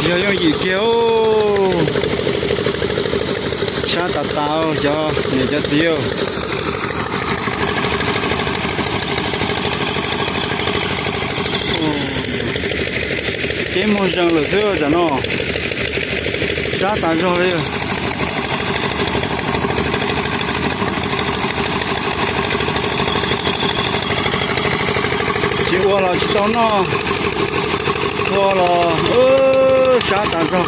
Yog yooj yim kiag, sab tas tas cov niam cov txiv. Ceb muag zees lawm xwb tam no, sab tas zog li. Tsis ua los tsis tau noj, ua los sab tas zog.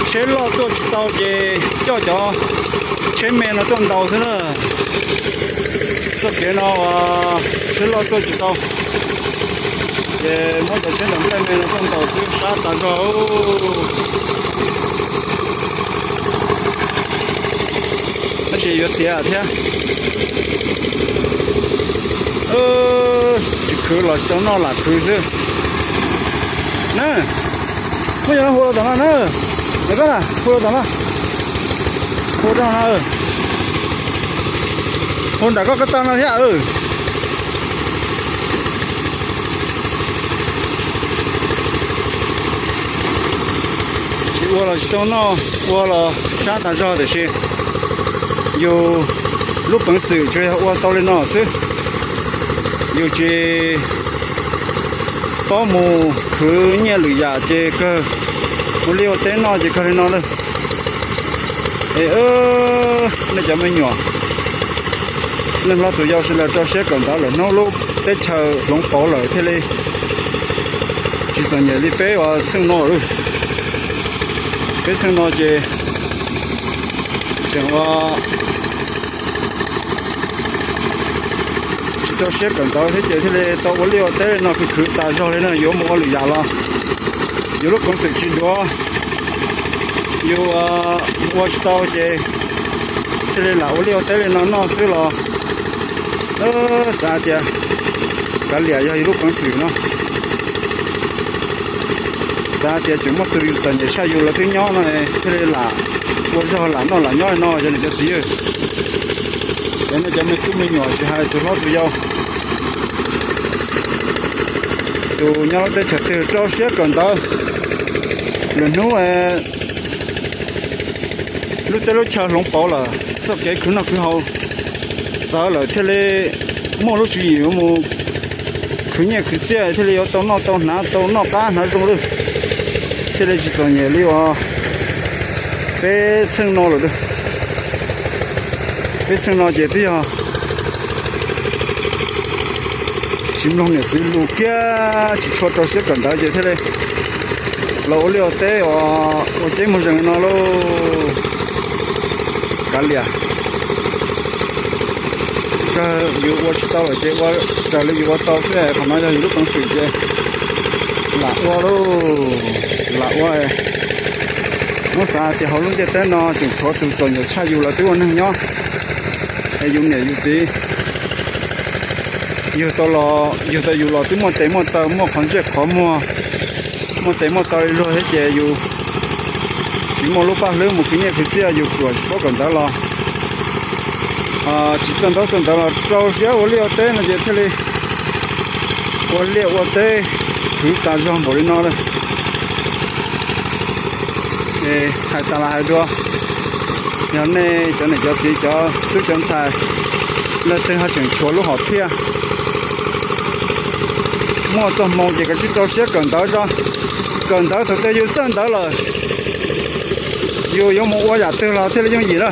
Tsheb loj tuaj tsis tau ces coj cov tsheb me no tuaj ntaus xwb na. Txoj kev no tsheb loj tuaj tsis tau, ces muab cov tsheb nram nplej me no tuaj ntaus xwb, sab tas zog. Tab sis yuav tiav thiab. Tsis khwv los tsis tau noj, lam khwv xwb na. Muab cov no hu rau tom no na. Koj hu rau tom no, hu rau no, hu nram koj ko taw no thiab. Tsis ua los tsis tau noj, ua los sab tas zog tiam sis yus lub peev xwm tsuas yog ua tau li no xwb. Yus tsis paub mus khwv nyiaj lwm yam ces kawg, ua liaj ua teb noj ces kawg li no lawm. Es nej cov me nyuam, neeg hlob tus yau sawv daws rau siab kawm ntawv lawm hnub lub teb chaws hloov pauv lawm thiaj li tsis txom nyem li peb uas txheej no. Peb txheej no ces tseem ua tsis rau siab kawm ntawv thiab ces thiaj li tau ua liaj ua teb li no khwv khwv tas zog li no, yuav mus ua lwm yam los yus lub peev xwm tsis duav, yus ua tsis tau ces thiaj li lam ua liaj ua teb li no noj xwb los xav tias kav liam yog yus lub peev xwm no. Xav tias tseem muaj tus yus txom nyem tshaj yus los twb nyob no, thiaj li lam ua zog lam noj lam nyob no cov niam cov txiv. Ces nej cov me tub me nyuam tsis hais tus hlob tus yau, tus nyob lub teb chaws twg rau siab kawm ntawv lwm hnub lub teb lub chaw hloov pauv lawm, txoj kev khwv noj khwv haus txawv lawm thiaj li muaj lub tswv yim yuav mus khwv nyiaj khwv txiaj thiaj li yuav tau noj tau hnav tau noj qab hnav zoo lawm, thiaj li tsis txom nyem li uas peb txheej no lawm. Peb txheej no ces twb yog tsis mloog niam txiv lus kiag, tsis tshua rau siab kawm ntawv ces thiaj li los ua liaj ua teb uas ua ceb muag zees no lauj. Kav liam, kawg yus ua tsis tau lawm ces ua raws li yus ua tau xwb, qhov no yog yus lub peev xwm ces lam ua lauj, lam ua. Muab xav tias hauv lub ntiaj teb no tseem tshuav tus txom nyem tshaj yus los twb ua neeg nyob, es yus niam yus txiv yug tau los, yug tau yus los twb muaj tes muaj taw, muaj qhov ntsej qhov muag, muaj tes muaj taw li luag thiab ces yus tsis muaj lub paj hlwb mus khwv nyiaj khwv txiaj, yus ruam tsis paub kawm ntawv los tsis txawj ntaub txawj ntawv los rau siab ua liaj ua teb no ces thiaj li ua liaj ua teb khwv tas zog npaum li no lawm. Es hais tas los hais dua, yog nej cov niam cov txiv cov tub cov ntxhais leej twg ho tseem tshuav lub hom phiaj muaj txoj hmoo ces kav tsij rau siab kawm ntawv tso. Kawm ntawv thaum twg yus txawj ntawv lawm, yus yuav mus ua yam twg los thiaj li yooj yim na.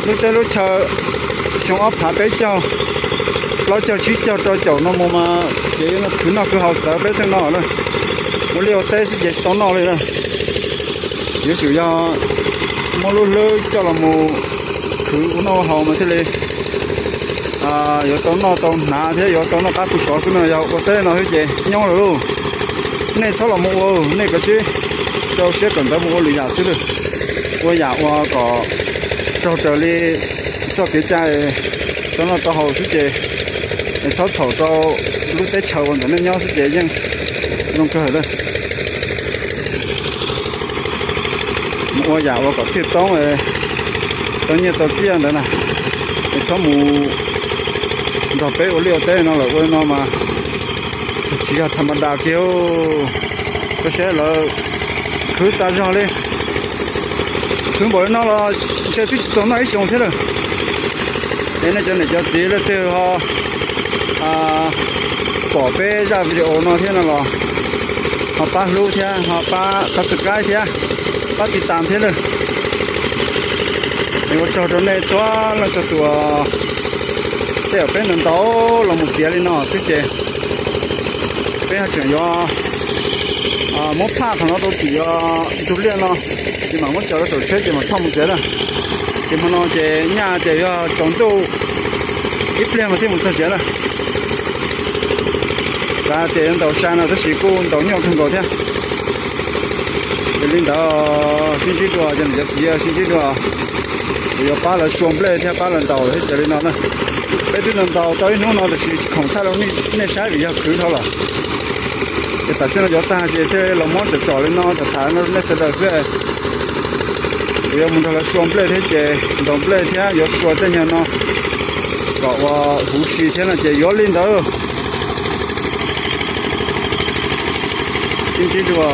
Lub teb lub chaw xyoo ob phav peb caug, plaub caug tsib caug rau caum no mus mas ces yuav khwv noj khwv haus txawv peb txheej no na. Ua liaj ua teb xwb ces tsis tau noj li na. Yuav tsum yog muab lub hlwb coj los mus khwv ua noj ua haus mas thiaj li yuav tau noj tau hnav thiab yuav tau noj qab pw sov xwb no. Yog ua teb no xwb ces nyob lawm lauj. Nej txhob los mus ua, nej kav tsij rau siab kawm ntawv mus ua lwm yam xwb lauj. Ua yam uas kom raug raws li txoj kev cai tau noj tau haus xwb ces txhob txhaum rau lub teb chaws uas ntawm nej nyob xwb ces yeej zoo kawg lawm. mus ua yam ua kom thiaj toob, tau nyiaj tau txiaj ntawd na. Es txhob mus nrog peb ua liaj ua teb no lawm, ua li no mas tsis yog tham ma das kiag. Koj saib lawv khwv tas zog li, khwv npaum li no los ntshe twb tsis txaus noj ib xyoos thiab lawm. Es nej cov niam cov txiv leej twg ho pom peb zaj video no thiab no los ho pab hlub thiab ho pab subscribe thiab pab tiv tas thiab lawm. Es ua tsaug rau nej txhua leej txhua tus. Tej zaum peb ntaus ntaus los mus tiav li no xwb ces peb ho tseem yuav muab phaj qhov no rau tim ntug liaj no, ces mam muab coj rau saum tsheb ces mam thauj mus tsev na. Ces hmo no ces nyaj ces yog tsaus ntuj ib pliag mas thiaj mus txog tsev na. Xav tias yuav ntaus sai no tab sis kuj ntaus nyuaj kawg nkaus thiab. Yog li ntawd sib ntsib dua, cov niam cov txiv sib ntsib dua, kuv yuav pab lawv sua nplej thiab pab lawv ntaus thiab ces li no na. Peb twb ntaus ntaus tau ib hnub no tab sis tsis khoom thaij rau nej saib vim yog khwv dhau lawm. Ces tam sim no cov tag ces thiaj los muab tsom tsom li no tham tham no rau nej sawv daws xwb. Kuv yuav mus nrog lawv sua nplej thiab ces ntaus nplej thiab yuav sua tej nyuag no kom ua huv si thiab no ces yuav li ntawd. Sib ntsib dua.